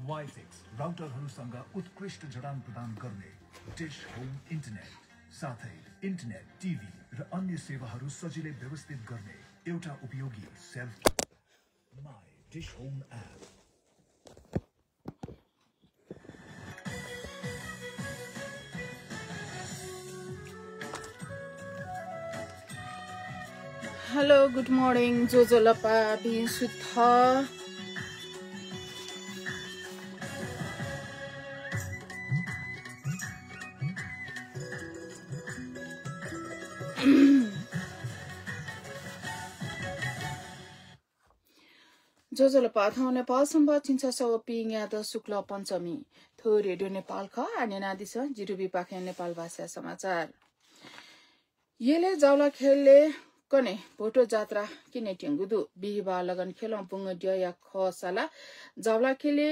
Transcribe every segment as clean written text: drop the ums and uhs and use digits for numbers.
वाइफिक्स राउटरहरूसँग उत्कृष्ट जडान प्रदान गर्ने डिश होम इन्टरनेट साथै इन्टरनेट टिभी र अन्य सेवाहरू सजिलै व्यवस्थित गर्ने एउटा उपयोगी self my dish home app. Hello, good morning. Jojo Lapa being Sutha. Jojo Lapa था नेपाल संवाद चिन्सा सव पिङ याद शुक्ल पञ्चमी थो रेडियो नेपाल ख अनि नादिस जिरुबी पाखे नेपाल भाषा समाचार येले जाउला खेलले कने भोटो जात्रा किने टेंगुदु बिहिबा लगन खेलम पुंग दिया ख साला जाउला खेले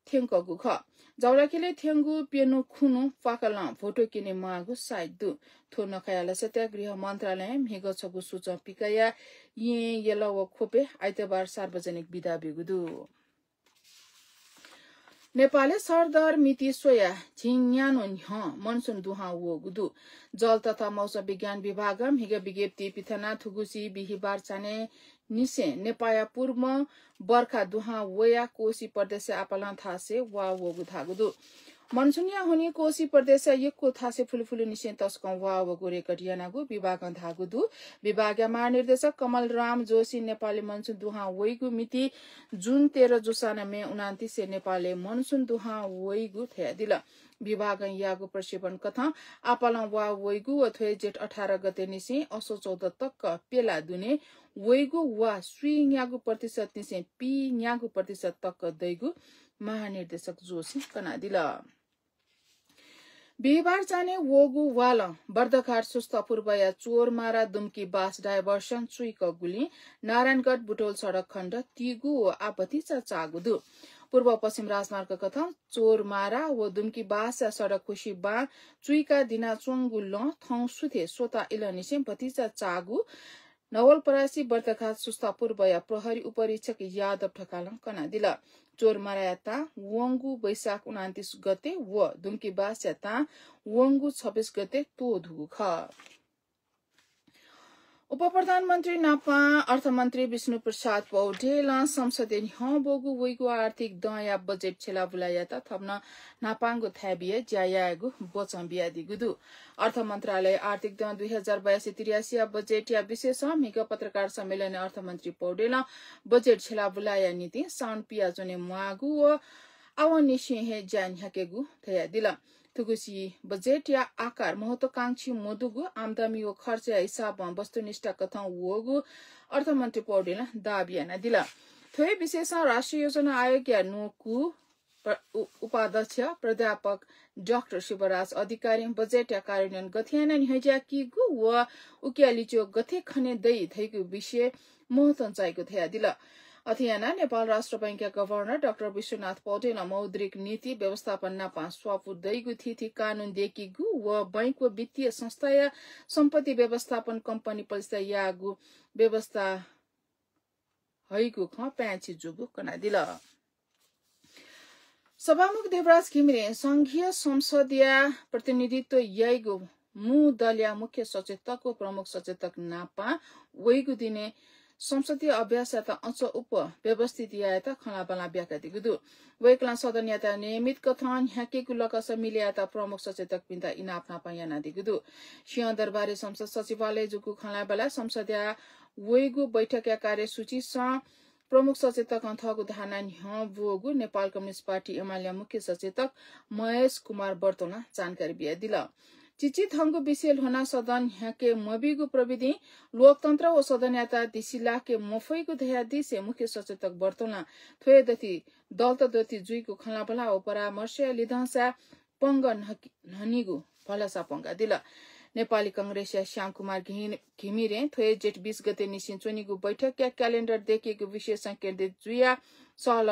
थेंको ख जाउला खेले थेंगु पेनु खुनु पाकला भोटो किने मागु साइदु थो नखायाला सत्याग्रह मन्त्रालय हेगो छगु सूचना पिकाया येला व खोपे आइतबार सार्वजनिक बिदा बिगुदु नेपालले सरदार मिति सोया झिङयानो न्ह मनसुन दुहा वो गुदु जल तथा मौसम विज्ञान विभाग हिगा विज्ञप्ति पिथना थुगुसी बिहिबार चाने निसे नेपाया पूर्व बर्खा दुहा वया कोशी प्रदेश आपाला थासे वा वो गुधागुदु मनसुनिया हुने कोशी प्रदेश यको थासे फुलफुलु निसे तस्कौ वा वो गोरे कटियानागु विभाग धागुदु विभागीय महानिर्देशक कमल राम जोशी नेपाली मनसुन दुहा वैगु मिति जुन 13 जुसाना मे 29 से नेपालले मनसुन दुहा वैगु थया दिल विभाग यागु प्रक्षेपण कथा आपाला वा वैगु अथवा जेठ 18 गते निसे असो 14 तक पेला दुने वैगु वा सुई न्यागु प्रतिशत निसे पी न्यागु प्रतिशत तक दैगु महानिर्देशक जोशी कना दिल बिहिबार जाने वोगु वाल बर्दघाट सुस्त पूर्वया चोरमारा दुम्की बास डाइभर्सन चुइक गुली नारायणगढ बुटोल सड़क खण्ड तिगु व आपत्ति चागुदु पूर्व पश्चिम राजमार्ग कथा चोरमारा व दुम्की बास सड़क खुशी बा चुइका दिना चोंगु ल थौ सुथे सोता इल निसेम भतिचा चागु नवलपरासी बर्दघाट सुस्ता पूर्वया प्रहरी उपरीक्षक यादव ठकालङ कना दिल चोरमारा याता वंगु वैशाख 29 गते व दुम्की बास याता वंगु 26 गते तो धुख उप प्रधानमन्त्री नापा अर्थमन्त्री विष्णु प्रसाद पौडेल संसदीय हबोगु वैगु आर्थिक दया बजेट छेला बुलायाता थप्न नापाङगु थ्याबिए ज्यायागु बोचम्बिया दिगुदु अर्थ मन्त्रालय आर्थिक द 2082-83 बजेट या विशेष मिग पत्रकार सम्मेलन अर्थमन्त्री पौडेल बजेट छेला बुलाया नीति साउन पियाजोने मागु व आवनिशे हे ज्यान हकेगु थया दिला तुगुसी बजेट या आकार महत्वाकांक्षी मोदुगु आमदामी व खर्च या हिसाब वस्तुनिष्ठ कथा वगु अर्थमन्त्री पौडेल दाबियाना दिला थोय विशेष राष्ट्रिय योजना आयोग या नोकु उपाध्यक्ष प्राध्यापक डाक्टर शिवराज अधिकारी बजेट या कार्यान्वयन गथियाना निहज्या किगु व उक्यालिचो गथे खने दै थैगु विषय महत्व चाहिएको थया दिला अथियाना नेपाल राष्ट्र बैंकका गभर्नर डाक्टर विश्वनाथ पौडेल मौद्रिक नीति व्यवस्थापन नापा स्वापु दैगु थिथि कानून देखिगु व बैंक व वित्तीय संस्था या सम्पत्ति व्यवस्थापन कम्पनी परिस्थिति यागु व्यवस्था हैगु ख प्याछि जुगु कना दिल सभामुख देवराज घिमिरे संघीय संसदीय प्रतिनिधित्व यैगु मु दलिया मुख्य सचेतक व प्रमुख सचेतक नापा वैगु दिने संसदीय अभ्यास याता अंश उप व्यवस्थित याता खलाबला ब्याका दिगुदु वैकला सदन याता नियमित कथन ह्याकेकु लकस मिलियाता प्रमुख सचेतक पिन्ता इनाप नापा याना दिगुदु सिंह दरबारे संसद सचिवालय जुकु खलाबला संसदीय वैगु बैठक या कार्यसूची स प्रमुख सचेतक अन्थगु धाना न्हबोगु नेपाल कम्युनिस्ट पार्टी एमाले मुख्य सचेतक महेश कुमार बर्तोला जानकारी बिया दिला चिचित हंगु बिसेल होना सदन ह्याके मबिगु प्रविधि लोकतन्त्र व सदन याता दिसिला के मफैगु धयादी से मुख्य सचेतक बर्तोला थ्वे दति दलत दति जुइगु खलाबला व परामर्श लिदासा पंगन हनिगु भलासा पंगा दिला नेपाली कांग्रेस या श्याम कुमार घिमिरे थ्वे जेठ 20 गते निसिन चोनीगु बैठक या क्यालेन्डर देखिएको विशेष संकेत जुया सल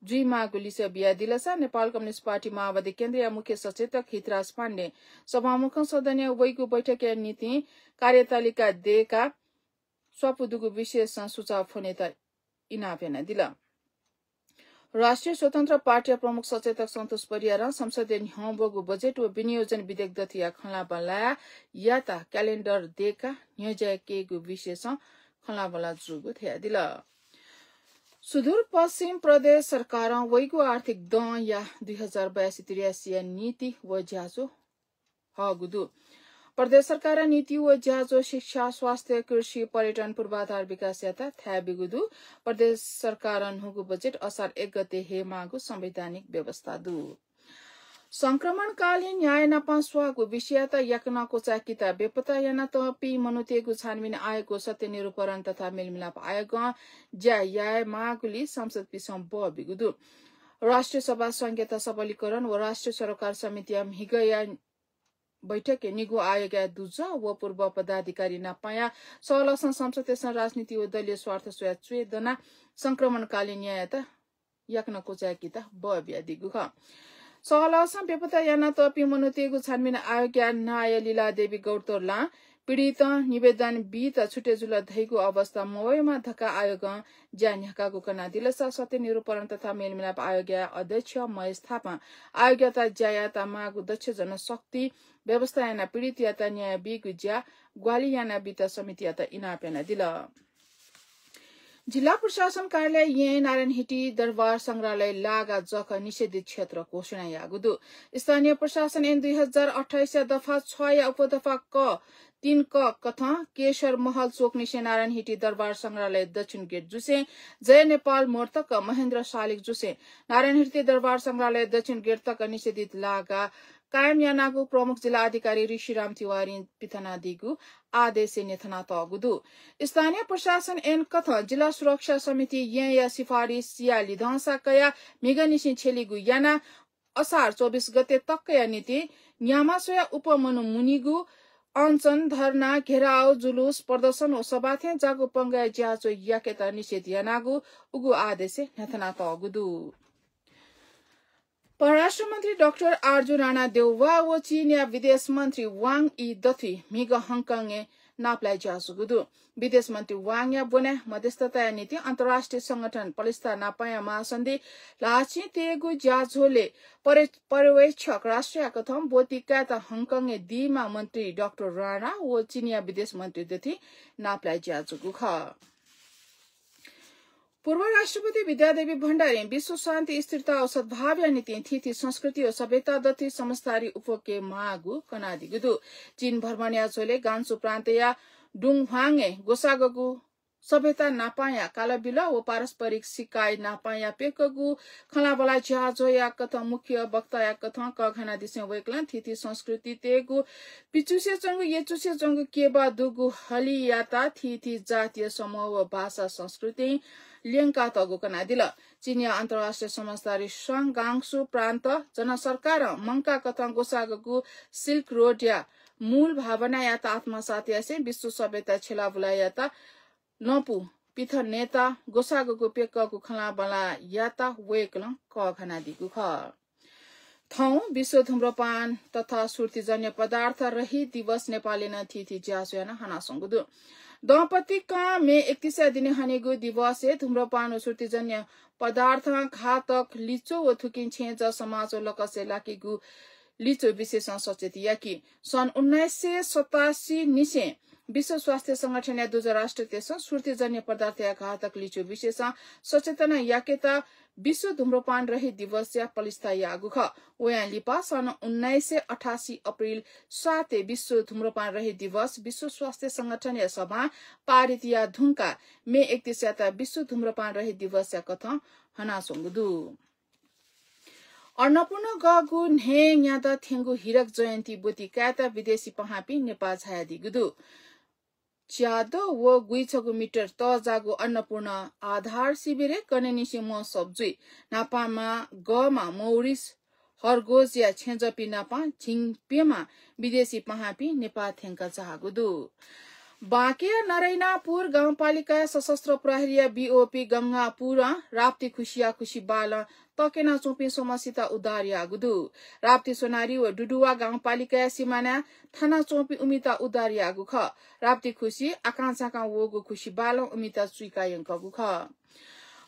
जुई मागुलिस बिया दिलसा नेपाल कम्युनिस्ट पार्टी माओवादी केन्द्रीय मुख्य सचेतक हितराज पाण्डे सभामुख सदनीय वैगु बैठक या नीति कार्यतालिका देका स्वपुदुगु विशेष सुझाव हुने त इनापेना दिला राष्ट्रिय स्वतन्त्र पार्टी प्रमुख सचेतक सन्तोष परियार संसदीय न्यावगु बजेट व विनियोजन विधेयक दथिया खला बला याता क्यालेन्डर देका न्यजय केगु विशेष खला बला जुगु थिया दिल सुदूर पश्चिम प्रदेश सरकार वैगु आर्थिक द या 2082-83 नीति व ज्याजो हगुदु प्रदेश सरकार नीति व ज्याजो शिक्षा स्वास्थ्य कृषि पर्यटन पूर्वाधार विकास याता थ्या बिगुदु प्रदेश सरकार हुगु बजेट असार 1 गते हे मागु संवैधानिक व्यवस्था दु संक्रमणकालीन न्याय नपास्वागु विषयता यकनको चाकिता बेपता याना तपी मनुतेगु छानबिन आयोगको सत्य निरूपण तथा मेलमिलाप आयोग ज्या याय मागुली संसद पिसम ब बिगुदु राष्ट्रिय सभा संघीयता सबलीकरण व राष्ट्रिय सरकार समिति हिगया बैठक निगु आयोग दुज व पूर्व पदाधिकारी नपाया सलसन संसदीय राजनीति व दलीय स्वार्थ स्वेदना संक्रमणकालीन न्यायता यकनको चाकिता ब ब्यादिगु ख सहलसन बेपता याना तपी मनुतेगु छानबिन आयोग नाय लीला देवी गौतरला पीडित निवेदन बीत छुटेजुल धैगु अवस्था मोयमा धक्का आयोग ज्यान्याकागु कना दिलसा सत्य निरूपण तथा मेलमिलाप आयोग अध्यक्ष महेश थापा आयोगता ज्यायाता मागु दक्ष जनशक्ति व्यवस्था याना पीडित याता न्याय बिगु ज्या ग्वाली याना बीत समिति याता इनापेना दिल जिल्ला प्रशासन कार्यालय ये नारायण हिटी दरबार संग्रहालय लागा जख निषेधित क्षेत्र घोषणा यागुदु स्थानीय प्रशासन एन 2028 दफा 6 या उपदफा क 3 क कथा केशर महल चोक निशे नारायण हिटी दरबार संग्रहालय दक्षिण गेट जुसे जय नेपाल मोर्तक महेन्द्र शालिक जुसे नारायण हिटी दरबार संग्रहालय दक्षिण गेट तक निषेधित लागा कायम यानागु प्रमुख जिल्ला अधिकारी ऋषिराम तिवारी पिथना दिगु आदेश नेथना तगुदु स्थानीय प्रशासन एन कथ जिल्ला सुरक्षा समिति या सिफारिश या लिधांसा कया मेगनिसिन छेलिगु याना असार 24 गते तक्कया नीति न्यामासोया उपमनु मुनिगु अञ्चन धरना घेराव जुलुस प्रदर्शन व सभाथे जागु पंगा ज्याचो याकेता निषेध यानागु उगु आदेश नेथना तगुदु परराष्ट्र मन्त्री डाक्टर आर्जु राणा देउवा व चीनिया विदेश मन्त्री वाङ यी दथी मिग हङकङे नाप्लाई ज्यासुगुदु विदेश मन्त्री वाङ या बोने मध्यस्थता नीति अन्तर्राष्ट्रिय संगठन पलिस्ता नापाया महासन्धि लाची तेगु ज्याझोले पर्यवेक्षक राष्ट्रिय कथम बोतिका त हङकङे दिमा मन्त्री डाक्टर राणा व चीनिया विदेश मन्त्री दथी नाप्लाई ज्याजुगु ख पूर्व राष्ट्रपति विद्यादेवी भण्डारी विश्व शान्ति स्थिरता औ सद्भाव नीति थिथि संस्कृति और सभ्यता दथि समस्तारी उपके मागु कनादिगुदु चीन भ्रमणया झोले गान्सु प्रान्तया डुङहाङे गोसागगु सभ्यता नापाया कालाबिला व पारस्परिक सिकाई नापाया पेकगु खलाबला ज्याजो या कथ मुख्य वक्ता या कथ कघना दिसे वेकलन थिथि संस्कृति तेगु पिचुसे चंगु येचुसे चंगु केबा दुगु हली याता थिथि जातीय समूह व भाषा संस्कृति लियंका तगु कना दिल चीनिया अन्तर्राष्ट्रिय समझदारी संघ गांगसु प्रान्त जनसरकार मंका कथं गोसागगु सिल्क रोड या मूल भावना याता आत्मसात यासे विश्व सभ्यता छेला बुला याता नपु पिथर नेता गोसागगु पेकगु खला बला याता वेकलं क खना दिगु ख थौ विश्व धूम्रपान तथा सुर्तिजन्य पदार्थ रहित दिवस नेपाली न थिथि ज्यासोना हना संगुदु दम्पति का मे 31 दिने हनेगु दिवस धूम्रपान सुर्तिजन्य पदार्थ घातक लिचो व थुकिन छेज समाज लकसे लाकीगु लिचो विशेष सचेत याकी सन् 1987 निसे विश्व स्वास्थ्य संगठन या दूज राष्ट्र देश सुर्तिजन्य पदार्थ या घातक लिचो विशेष सचेतना याकेता विश्व धूम्रपान रहित दिवस या पलिस्ता यागु ख ओया लिपा सन् 1988 अप्रिल 7 विश्व धूम्रपान रहित दिवस विश्व स्वास्थ्य संगठन या सभा पारित या धुंका मे 31 विश्व धूम्रपान रहित दिवस या कथा हना संगुदु अन्नपूर्ण गगु नेङ यादा थेंगु हिरक जयन्ती बोती काता विदेशी पहापी नेपाल छाया दिगुदु च्यादो व गुइछगु मिटर त जागु अन्नपूर्ण आधार शिविरे कनेनिसे म सबजुई नापामा गमा मौरिस हरगोज या छेजपी नापा झिङपेमा विदेशी पहापी नेपाल थेंका चाहगुदु बाँके नरैनापुर गाउँपालिका सशस्त्र प्रहरी बीओपी गंगापुर राप्ती खुशिया खुशी बाल तकेना चोपे सोमसिता उदार यागुदु राप्ती सोनारी व डुडुवा गाउँपालिका सिमाना थाना चोपी उमिता उदार यागु ख राप्ती खुशी आकांक्षाका वगु खुशी बाल उमिता चुइका यंकगु ख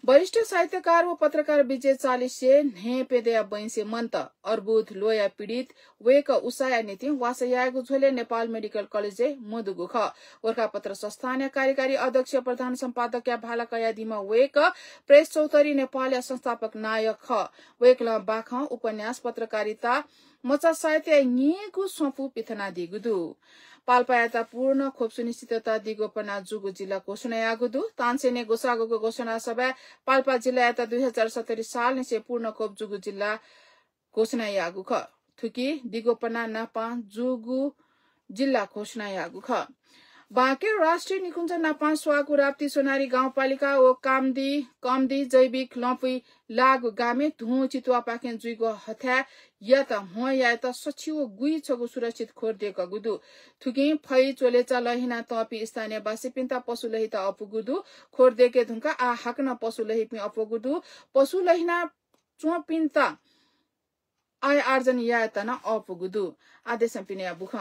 वरिष्ठ साहित्यकार व पत्रकार विजय चालिसे नेपेदया बैंसे मन्त अर्बुद लोया पीडित वेक उसाया नीति वासयागु झोले नेपाल मेडिकल कलेज मधुगु ख गोरखापत्र संस्थान कार्यकारी अध्यक्ष प्रधान सम्पादक भाला कयादीमा वेक प्रेस चौधरी नेपाल संस्थापक नायक ख वेकला बाख उपन्यास पत्रकारिता मचा साहित्य निगु सोपु पिथना दिगुदु पाल्पायता पूर्ण खोप सुनिश्चितता दिगोपना जुगु जिल्ला घोषणा यागुदु तानसेने गोसागोको घोषणा सभा पाल्पा जिल्ला याता 2070 साल निसे पूर्ण खोप जुगु जिल्ला घोषणा यागु ख थुकी दिगोपना नापा जुगु जिल्ला घोषणा यागु ख बाँके राष्ट्रिय निकुञ्ज नापा स्वागु राप्ती सोनारी गाउँपालिका ओ कमदी जैविक लम्पी लागु गामे धुँ चितुवा पाखे जुइगो हथ्या या त हो या त सचिव गुई छगु सुरक्षित खोर दिएको गुदु थुकी फै चोलेचा लहिना तपी स्थानीय बासी पिन्ता पशु लहिता अपुगुदु खोर देके धुंका आ हकन पशु लहिपि अपुगुदु पशु लहिना चो पिन्ता आय आर्जन या त न अपुगुदु आदेश पिने बुख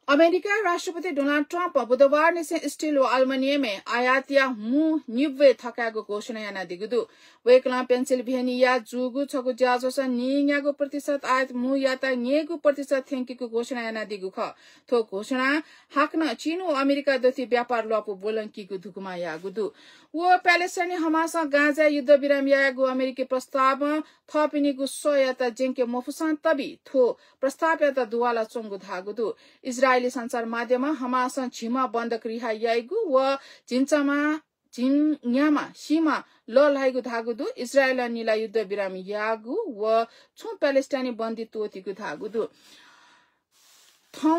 अमेरिका राष्ट्रपति डोनाल्ड ट्रम्प बुधबार निसे स्टील व अल्मुनियम आयातिया मु निव्वे थकागो घोषणा याना दिगुदु वेकला पेन्सिल्भेनिया जुगु छगु ज्याजोस नियागो प्रतिशत आयात मु याता निगु प्रतिशत थेंकीको घोषणा याना दिगु ख थो घोषणा हाक्न चीन व अमेरिका दति व्यापार लपु बोलंकीको धुकुमा यागुदु व प्यालेस्टाइनी हमासा गाजा युद्ध विराम यागु अमेरिकी प्रस्ताव थपिनीगु सयता जेंके मफुसान तबी थो प्रस्ताव याता दुवाला चंगु धागुदु इजरायली संचार माध्यममा हमासा झिमा बन्द रिहा यागु व झिन्यामा सीमा ललाइगु धागुदु इजरायल निला युद्ध विराम यागु व छु प्यालेस्टाइनी बन्दी तोतीगु धागुदु थौ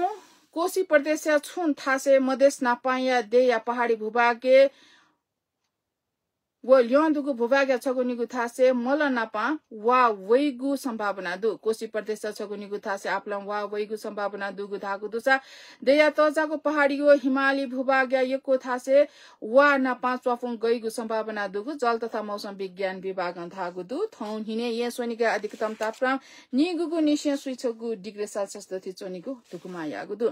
कोशी प्रदेश छुन थासे मधेस नापाया दे या पहाडी भूभागे व ल्योन्दुगु भूभाग छगुनिगु थासे मल नापा वा वैगु सम्भावना दु कोशी प्रदेश छगुनिगु थासे आपलम वा वैगु सम्भावना दुगु धागु दुसा देया तजागु पहाडी व हिमाली भूभाग यको थासे वा नापा चफुङ गइगु सम्भावना दुगु जल तथा मौसम विज्ञान विभाग धागु दु थौन हिने ये सोनिका अधिकतम तापक्रम निगुगु निश्य सुइछगु डिग्री सेल्सियस दति चोनिगु दुकुमा यागु दु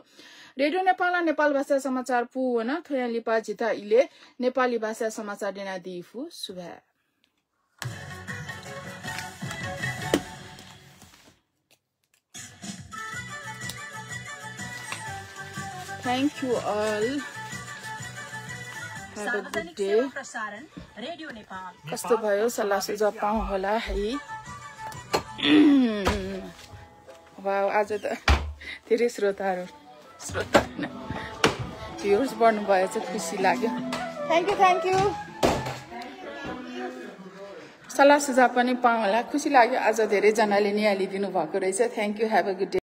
रेडियो नेपाल नेपाल भाषा समाचार पुवन थोया लिपा जिता इले नेपाली भाषा समाचार देना दिफु सुभा Thank you all. Have a good day. कस्तो भयो सल्लाह सुझाव पाऊँ होला है वाउ आज त धेरै श्रोताहरु भ्युअर्स बढ्नु भयो चाहिँ खुसी लाग्यो थ्यांक यू सल्लाह सुझाव पनि पाऊँ होला खुसी लाग्यो आज धेरै जनाले निहालिदिनु भएको रहेछ thank you have a good day